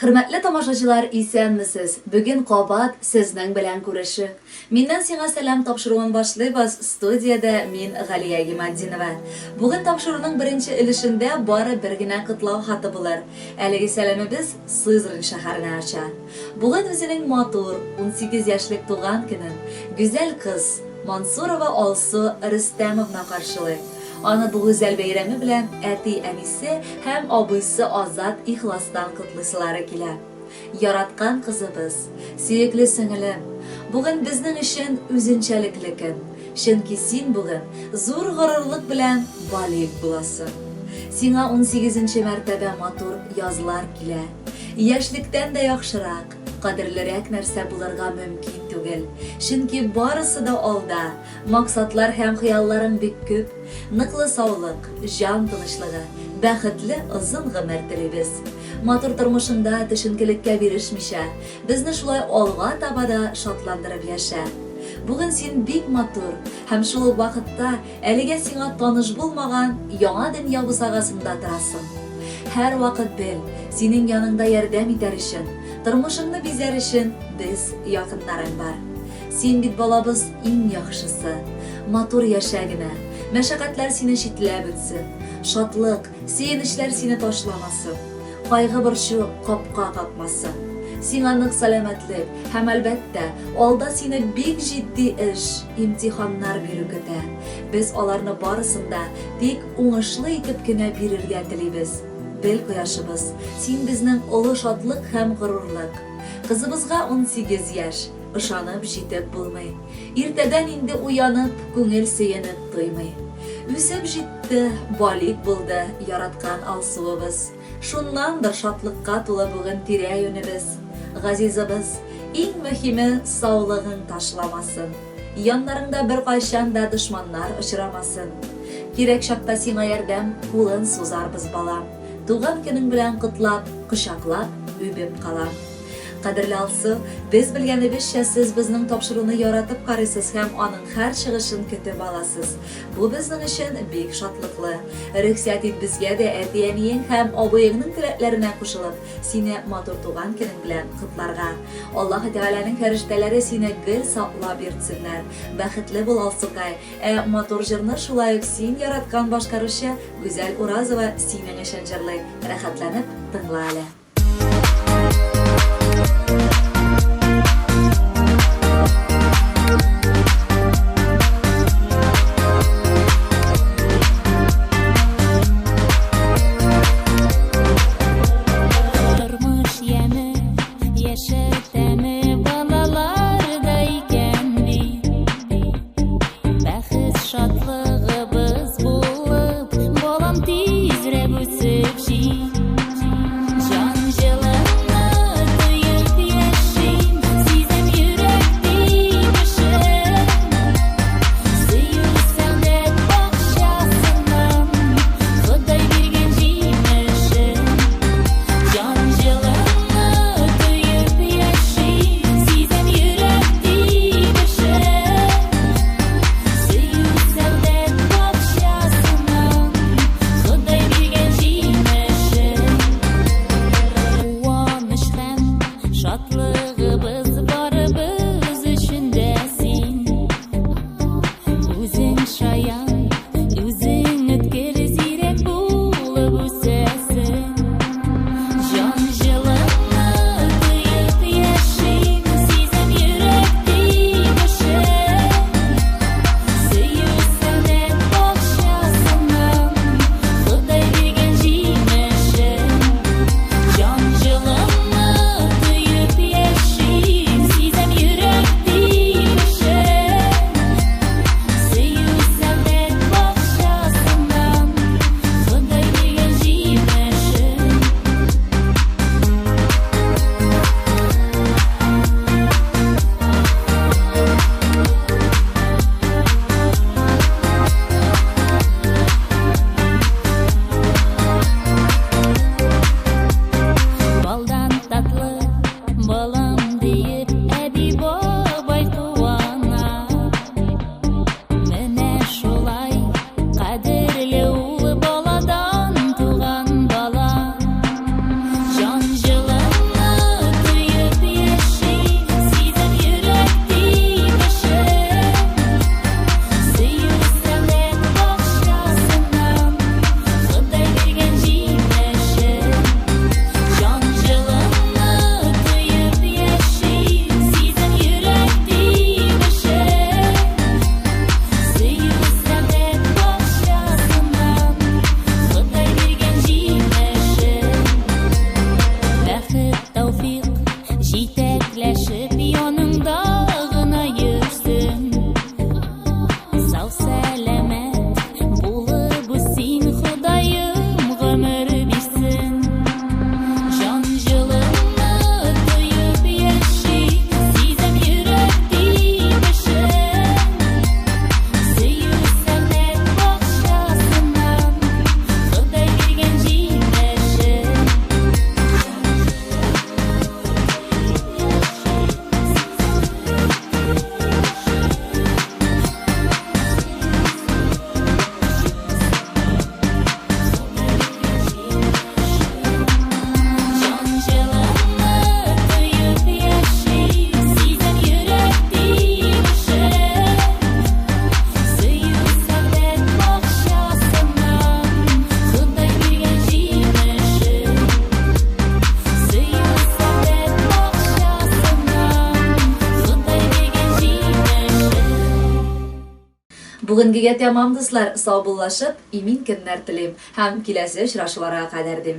Хөрмәтле тамашачылар, исәнмесез! Бүген кабат сезнең белән күрешү. Миннән сиңа сәлам тапшыруын башлыйбыз, студиядә мин Галия Гиматдинова. Бүген тапшыруның беренче өлешендә бары бер генә котлау хаты булыр. Әлеге сәламебез Сызрань шәһәренә оча. Бүген үзенең матур, 18 яшьлек туган көнен гүзәл кыз, Мансурова Алсу Рөстәмовна каршылый. Аны бу гүзәл бәйрәме белән әти-әнисе һәм абыйсы Азат ихластан котлыйсылары килә. Яраткан кызыбыз, сөекле сеңелем, бүген безнең өчен үзенчәлекле көн, чөнки син бүген зур горурлык белән балигъ буласың. Сиңа унсигезенче мәртәбә матур язлар килә. Яшьлектән дә яхшырак, кадерлерәк нәрсә булырга мөмкин түгел, чөнки барысы да алда, Максатлар һәм хыялларың бик күп. Ныклы саулык, җан тынычлыгы, бәхетле озын гомер телибез. Матур тормышыңда төшенкелеккә бирешмичә, безне шулай алга таба да шатландырып яшә. Бүген син бик матур һәм шул ук вакытта әлегә сиңа таныш булмаган яңа дөнья бусагасында торасың. Һәрвакыт бел, синең яныңда ярдәм итәр өчен, тормышыңны бизәр өчен без, якыннарың бар. Син бит балабыз иң яхшысы. Матур яшә генә. Мәшәкатьләр сине читләп үтсен. Шатлык, сөенечләр сине ташламасын. Кайгы-борчу капка какмасын. Сиңа нык сәламәтлек һәм, әлбәттә, алда сине бик җитди эш, имтиханнар бирү көтә. Без аларны барысын да тик уңышлы итеп кенә бирергә телибез. Бел, кояшыбыз, син безнең олы шатлык һәм горурлык. Кызыбызга 18 яшь. Ышанып җитеп булмый. Иртәдән инде уянып, күңел сөенеп туймый. Үсеп җитте, балигъ булды яраткан Алсуыбыз. Шуннандыр шатлыкка тулы бүген тирә-юнебез. Газизыбыз, иң мөһиме, саулыгың ташламасын. Яннарыңда беркайчан да дошманнар очрамасын. Кирәк чакта сиңа ярдәм кулын сузарбыз, балам. Туган көнең белән котлап, кочаклап, үбеп калам. Кадерле Алсу, без белгәнебезчә, сез безнең тапшыруны яратып карыйсыз һәм аның һәр чыгышын көтеп аласыз. Бу безнең өчен бик шатлыклы. Рөхсәт ит безгә дә әти-әниең һәм абыеңның теләкләренә кушылып, сине матур туган көнең белән котларга. Аллаһы Тәгаләнең фәрештәләре сине гел саклап йөртсеннәр. Бәхетле бул, Алсукай! Ә матур җырны шулай ук син яраткан башкаручы Гүзәл Уразова синең өчен җырлый. Рәхәтләнеп тыңла әле. Тормыш яме, яшәү тәме балаларда икән бит. Бәхет шатлыгыбыз булып, балам тизрәк үсеп җит. Җан Сау-сәламәт булып үссен, Ходаем гомер бирсен. Җан җылыңны тоеп яши, сизәм йөрәк тибешен. Сөю сәгъдәт бакчасыннан Ходай биргән җимешен. Җан җылыңны тоеп яши, сизәм йөрәк тибешен. Сөю сәгъдәт бакчасыннан Ходай биргән җимешен. Сөю сәгъдәт бакчасыннан Ходай биргән җимешен. Бүгенгегә тәмам, дуслар, саубуллашып, имин көннәр телим һәм киләсе очрашуларга кадәр дим.